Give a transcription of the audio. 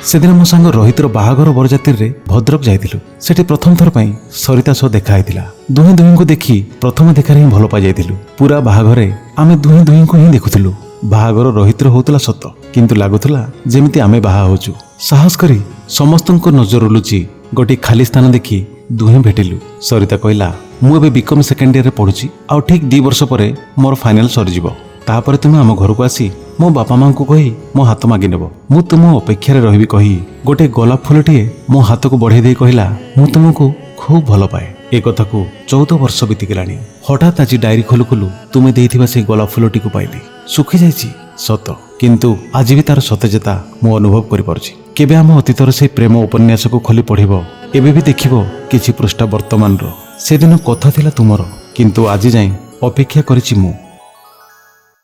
ସେଦିନ ମୋ ସାଙ୍ଗ ରୋହିତର ବାହାଘର ବରଯାତ୍ରୀରେ ଭଦ୍ରକ ଯାଇଥିଲୁ। ସେଠି ପ୍ରଥମ ଥର ପାଇଁ ସରିତା ସହ ଦେଖା ହେଇଥିଲା। ଦୁହେଁ ଦୁହିଁଙ୍କୁ ଦେଖି ପ୍ରଥମ ଦେଖାରେ ହିଁ ଭଲ ପାଇଯାଇଥିଲୁ। ପୁରା ବାହାଘରେ ଆମେ ଦୁହେଁ ଦୁହିଁଙ୍କୁ ହିଁ ଦେଖୁଥିଲୁ। ବାହାଘର ରୋହିତର ହଉଥିଲା ସତ, କିନ୍ତୁ ଲାଗୁଥିଲା ଯେମିତି ଆମେ ବାହା ହଉଛୁ। ସାହସ କରି ସମସ୍ତଙ୍କ ନଜରରୁ ଲୁଚି ଗୋଟିଏ ଖାଲି ସ୍ଥାନ ଦେଖି ଦୁହେଁ ଭେଟିଲୁ। ସରିତା କହିଲା, ମୁଁ ଏବେ ବିକମ୍ ସେକେଣ୍ଡ ଇୟରରେ ପଢୁଛି ଆଉ ଠିକ୍ 2 ବର୍ଷ ପରେ ମୋର ଫାଇନାଲ ସରିଯିବ। ତାପରେ ତୁମେ ଆମ ଘରକୁ ଆସି ମୋ ବାପା ମାଙ୍କୁ କହି ମୋ ହାତ ମାଗିନେବ। ମୁଁ ତୁମ ଅପେକ୍ଷାରେ ରହିବି କହି ଗୋଟେ ଗୋଲାପ ଫୁଲଟିଏ ମୋ ହାତକୁ ବଢ଼େଇ ଦେଇ କହିଲା, ମୁଁ ତୁମକୁ ଖୁବ୍ ଭଲ ପାଏ। ଏ କଥାକୁ 14 ବର୍ଷ ବିତିଗଲାଣି। ହଠାତ୍ ଆଜି ଡାଏରୀ ଖୋଲୁ ଖୋଲୁ ତୁମେ ଦେଇଥିବା ସେଇ ଗୋଲାପ ଫୁଲଟିକୁ ପାଇଲି। ଶୁଖିଯାଇଛି ସତ, କିନ୍ତୁ ଆଜି ବି ତାର ସତେଜତା ମୁଁ ଅନୁଭବ କରିପାରୁଛି। କେବେ ଆମ ଅତୀତର ସେଇ ପ୍ରେମ ଉପନ୍ୟାସକୁ ଖୋଲି ପଢ଼ିବ, ଏବେ ବି ଦେଖିବ କିଛି ପୃଷ୍ଠା ବର୍ତ୍ତମାନର। ସେଦିନ କଥା ଥିଲା ତୁମର, କିନ୍ତୁ ଆଜି ଯାଏଁ ଅପେକ୍ଷା କରିଛି ମୁଁ।